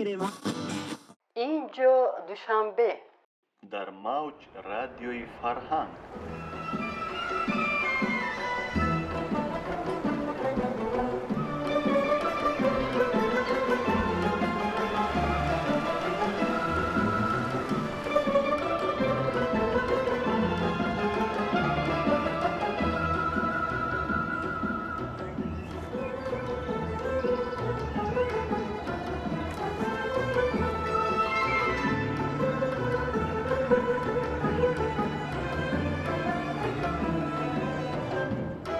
мекунем. Инҷо Душанбе. Дар мавҷ радиои Фарҳанг.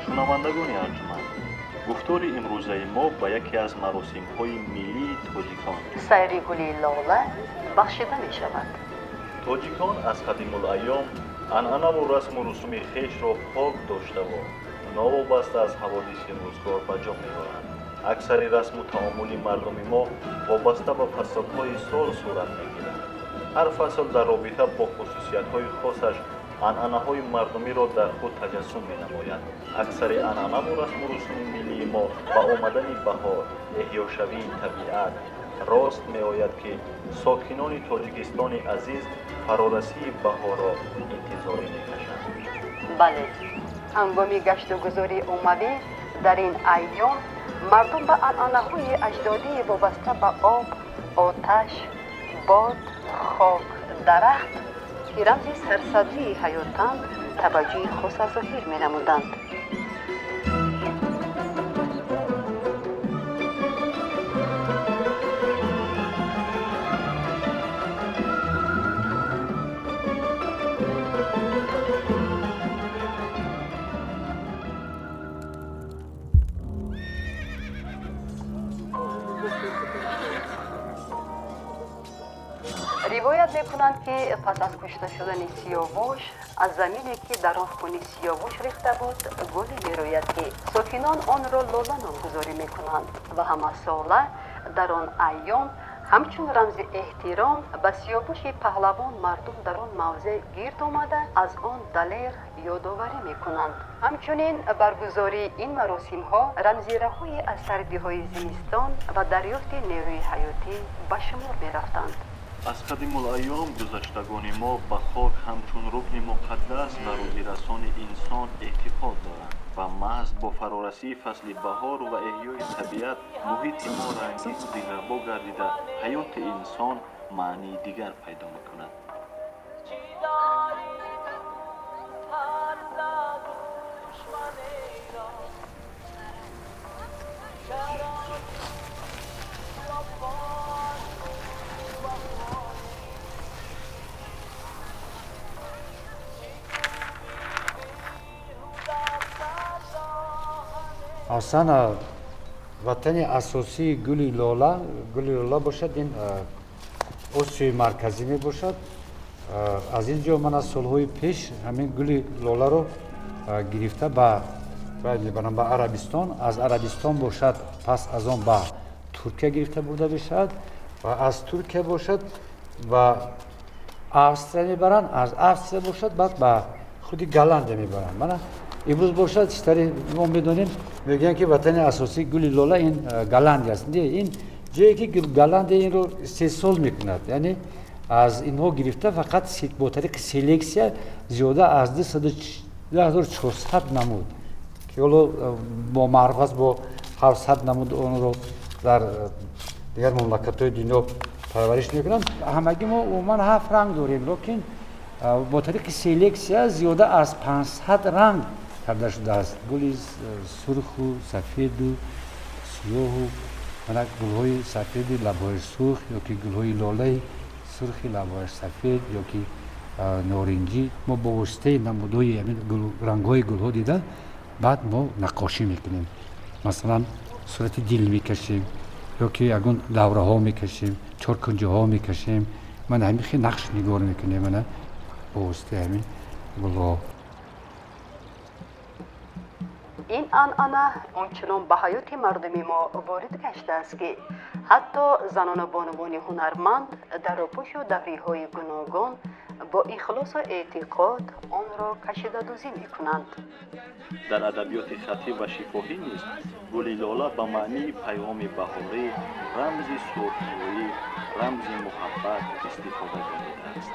Шунавандагони арҷманд, гуфтори имрӯзаи мо ба яке аз маросимҳои миллии тоҷикон сайри гули лола бахшида мешавад. Тоҷикон аз қадимулайём анъанаву расму русуми хешро пок доштаву новобаста аз ҳаводиси рӯзгор ба ҷо меоранд. Аксари расму таомули мардуми мо вобаста ба фаслҳои сол сурат мегирад. Ҳар фасл дар робита бо хусусиятҳои хосаш анъанаҳои мардумиро дар худ таҷассум менамояд. Аксари анъанаву расму русуми миллии мо ба омадани баҳор, эҳёшавии табиат рост меояд, ки сокинони Тоҷикистони азиз фарорасии баҳорро интизорӣ мекашанд. Бале, ҳангоми гаштугузори оммавӣ дар ин айём мардум ба анъанаҳои аҷдодии вобаста ба об, оташ, бод, хок, дарахт, ки рамзи сарсабзии ҳаётанд, таваҷҷӯҳи хоса зоҳир менамуданд. Ривоят мекунанд, ки пас аз кушта шудани Сиёвуш, аз замине, ки дар он хуни Сиёвуш рехта буд, гуле мерӯяд, ки сокинон онро лола номгузорӣ мекунанд ва ҳамасола дар он айём ҳамчун рамзи эҳтиром ба Сиёвуши паҳлавон мардум дар он мавзеъ гирд омада, аз он далер ёдоварӣ мекунанд. Ҳамчунин баргузории ин маросимҳо рамзи раҳоӣ аз сардиҳои зимистон ва дарёфти нерӯи ҳаётӣ ба шумор мерафтанд. Аз қадимулайём гузаштагони мо ба хок ҳамчун рукни муқаддас ва рӯзирасони инсон эътиқод доранд ва маҳз бо фарорасии фасли баҳор ва эҳёи табиат муҳити мо рангину дилрабо гардида, ҳаёти инсон маънии дигар пайдо мекунад. Аслан ватани асосии гули лола, гули лола бошад, ин Осиёи Марказӣ мебошад. Аз ин ҷо ман аз солҳои пеш ҳамин гули лоларо гирифта ба мебарам ба Арабистон. Аз Арабистон бошад, пас аз он ба Туркия гирифта бурда мешавад ва аз Туркия бошад, ба Австрия мебаранд, аз Австрия бошад, баъд ба худи Голландия мебаранд. Мана имрӯз бошад, читаре мо медонем, мегӯянд, ки ватани асосии гули лола ин Голландия аст. Не, ин ҷое ки Голландия инро истеҳсол мекунад, яъне аз инҳо гирифта фақат бо тариқи селексия зиёда аз 2400 намуд, ки ҳоло бо маъруф аст бо 700 намуд, онро дар дигар мамлакатҳои дунё парвариш мекунанд. Ҳамагӣ мо умуман ҳафт ранг дорем, лекин бо тариқи селексия зиёда аз 500 ранг карда шудааст. Гули сурху сафеду сиёҳу, мана гулҳои сафеди лабҳои сурх ёки гулҳои лолаи сурхи лабҳои сафед ёки норинҷӣ. Мо бо воситаи намудҳои ҳамин рангҳои гулҳо дида, баъд мо наққошӣ мекунем. Масалан, сурати дил мекашем ёки ягон давраҳо мекашем, чоркунҷаҳо мекашем. Мана ҳамин хел нақш нигор мекунем, мана бо воситаи ҳамин гулҳо. Ин анъана ончунон ба ҳаёти мардуми мо ворид гаштааст, ки ҳатто занону бонувони ҳунарманд дар рӯпӯшу давриҳои гуногун Бо ихлосу эътиқод онро кашидадӯзӣ мекунанд. Дар адабиёти хаттӣ ва шифоҳӣ низ гули лола ба маънии паёми баҳорӣ, рамзи сурхрӯӣ, рамзи муҳаббат истифода гардидааст.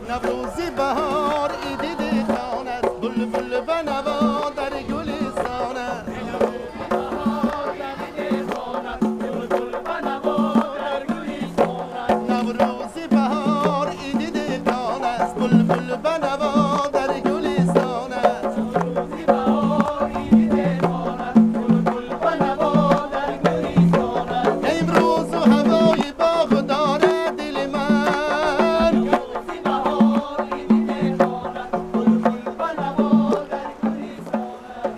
نوروزی بهار ایدی دیدان است، بلبل و نوا در گلستان است. نوروزی بهار ایدی دیدان است، بلبل و نوا در گلستان است. امروز و هوای باغ داره دل من،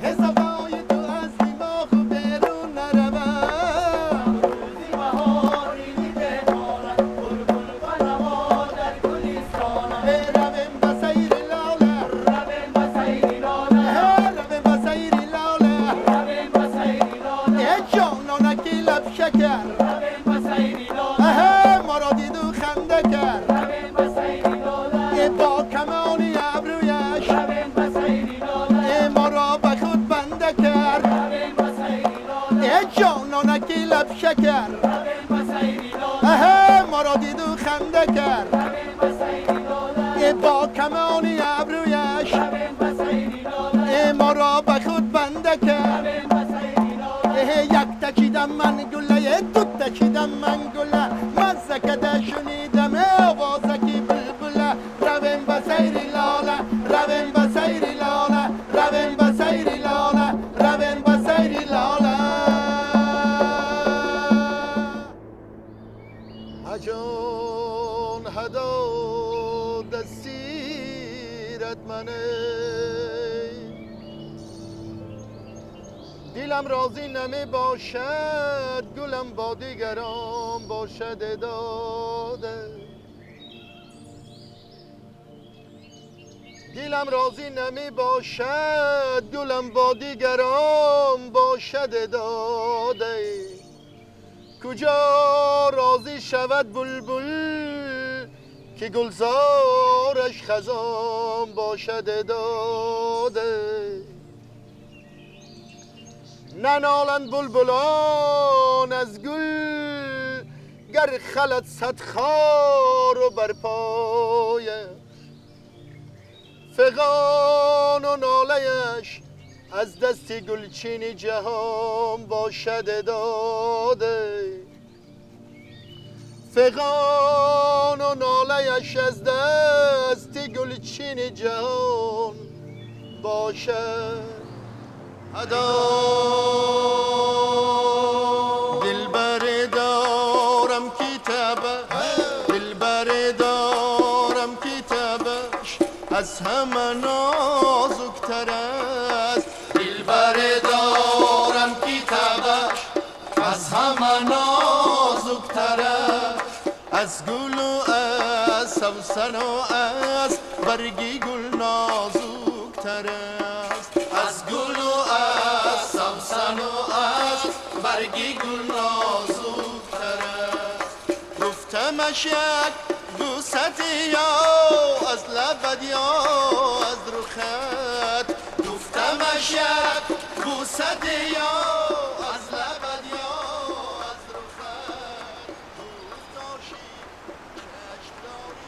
حسابای تو از دماغ بیرون نرود. رویم به سیر لاله، رویم به سیر لاله، ای جانانکی لب شکر، ما را دید و خنده کرد، ای با کمانی ابرویش ای ما را به خود بنده کرد. ای جانانکی لب شکر، ما را دید و خنده کرد، ای با کمانی ابرویش ای ما را به خود بنده کرد. یک تکیدم من گله، دو تکیدم من گله، مزه کده شنیدم آوازکی بلبله. رویم به سیر لاله، رویم به سیر لاله، رویم به سیر لاله، رویم به سیر لاله. هجان هدا دستیرت منه، دلم راضی نمی باشد، گلم با دیگران باشد داده. دلم راضی نمی باشد، گلم با دیگران باشد داده. کجا راضی شود بلبل که گلزارش خزان باشد داده. ننالند بلبلان از گل گر خلد صد خار و بر پایش، فغان و ناله‌اش از دست گلچین جهان باشد داده. فغان و ناله‌اش از دست گلچین جهان باشد ادا. دلبر دارم کتابش، دلبر دارم کتابش از همه نازکتر است. دلبر دارم کتابش از همه نازکتر است. از گل و از سوسن و از برگ گل نازکتر است. از گل و از سوسن و از برگ گل نازکتر است. گفتمش یک بوسه یا از لبت یا از رخت، گفتمش یک بوسه یا از لبت یا از رخت. گفت چشم داری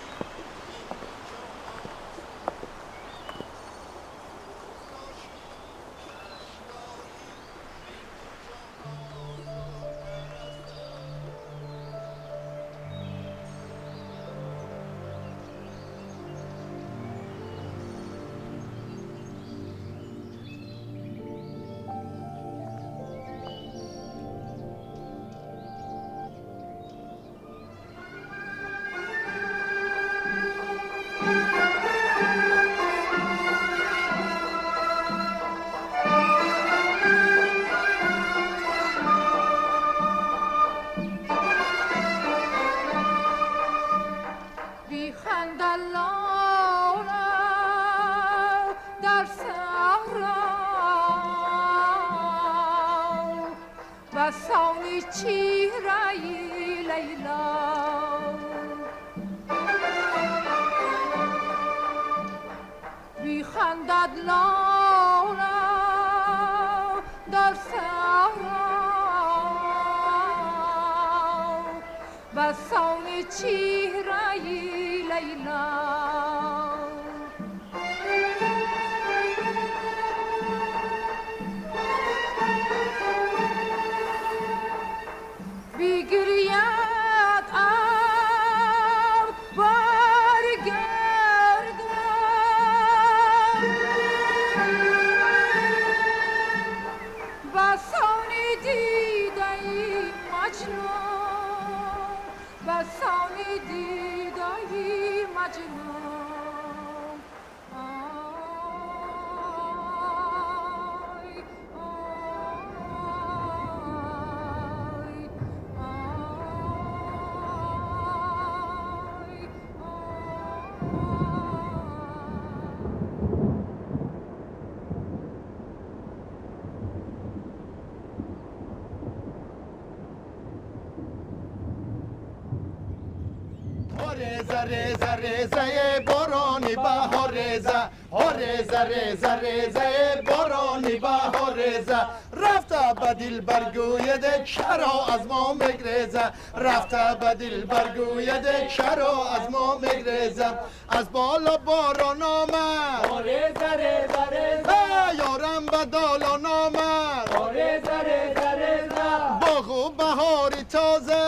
ریزه ریزه ریزه بارانی بهار ریزه، ریزه ریزه ریزه بارانی بهار ریزه. رفته به دل برگوید چرا از ما میگریزه، رفته به دل برگوید چرا از ما میگریزه. از بالا باران آمد، ریزه ریزه ریزه، یارم به دالان آمد، ریزه ریزه ریزه، باغ و بهاری تازه،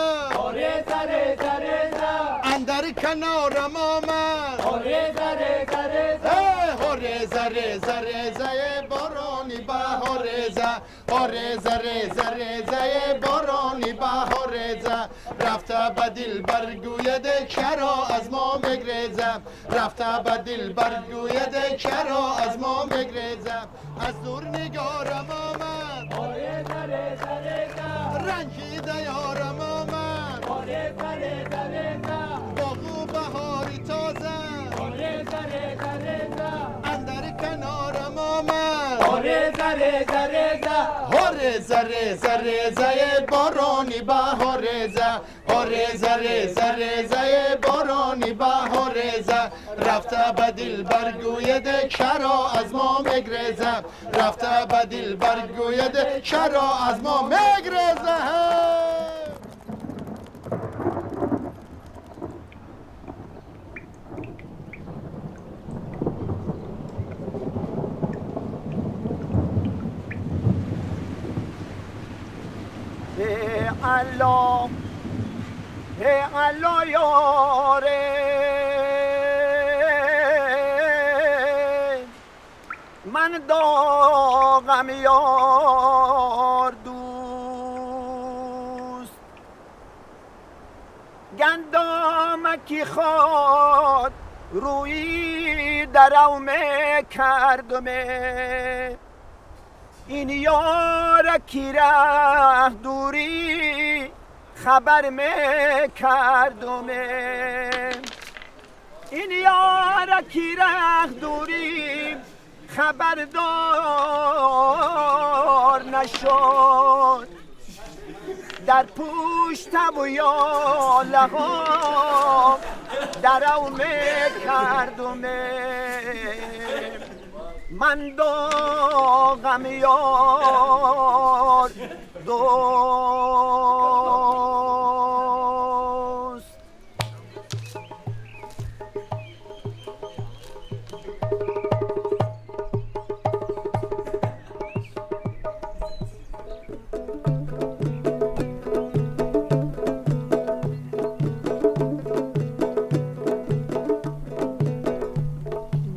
ریزه ریزه ریزه، اندر کنارم آمد، ریزه ریزه ریزه، ریزه ریزه ریزه بارانی بهار ریزه، ریزه ریزه ریزه بارانی بهار ریزه. رفته به دل برگوید چرا از ما میگریزه، رفته به دل برگوید چرا از ما میگریزه. از دور نگارم آمد، ریزه ریزه ریزه، رنجیده یارم آمد، ریزه ریزه ریزه، باغ و بهاری تازه، ریزه ریزه ریزه، اندر کنارم آمد، ریزه ریزه ریزه، ریزه ریزه ریزه بارانی بهار ریزه، ریزه ریزه ریزه بارانی بهار ریزه. رفته به دل برگوید چرا از ما میگریزه، رفته به دل برگوید چرا از ما میگریزه. الله الله یاره من داغم یار دوست گندامکی خود روی درو کردمه این یارکی ره دوری خبر میکردمه این یارکی ره دوری خبردار نشد در پشت و یاله ها درو میکردمه من داغم یار دوست.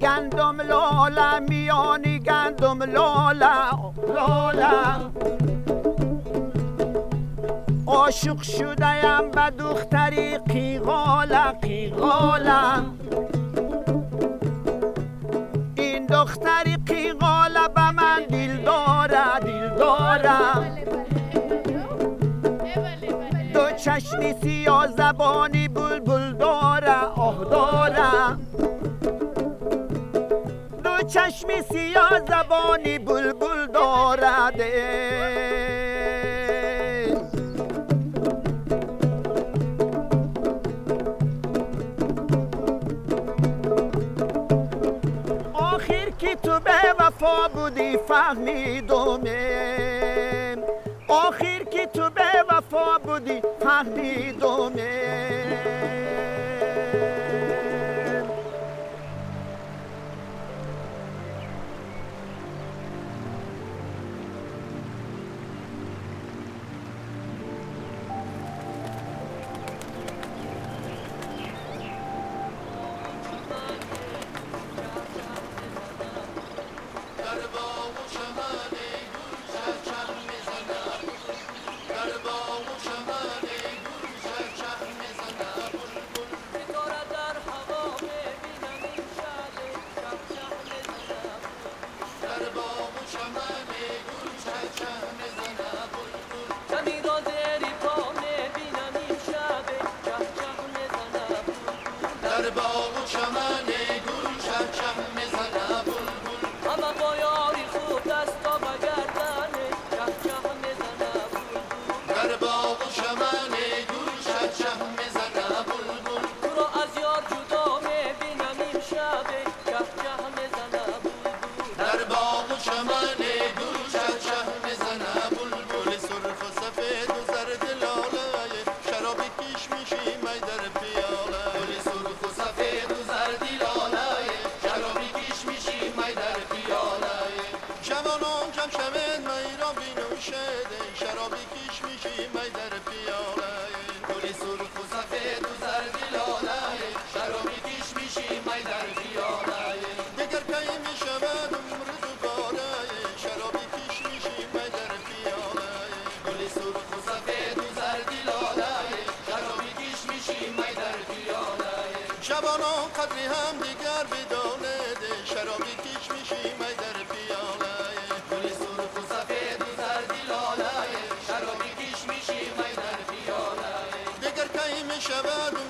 گندم لاله میانی گندم لاله لاله عاشق شده‌ام به دختری قیغاله قیغاله این دختری قیغاله به من دل داره دل داره دو چشمی سیاه زبانی بلبل داره آه داره دو چشمی سیاه زبانی بلبل دارد. آخر که تو به وفا بودی فهمیدم آخر که تو به وفا بودی فهمیدم. شباب.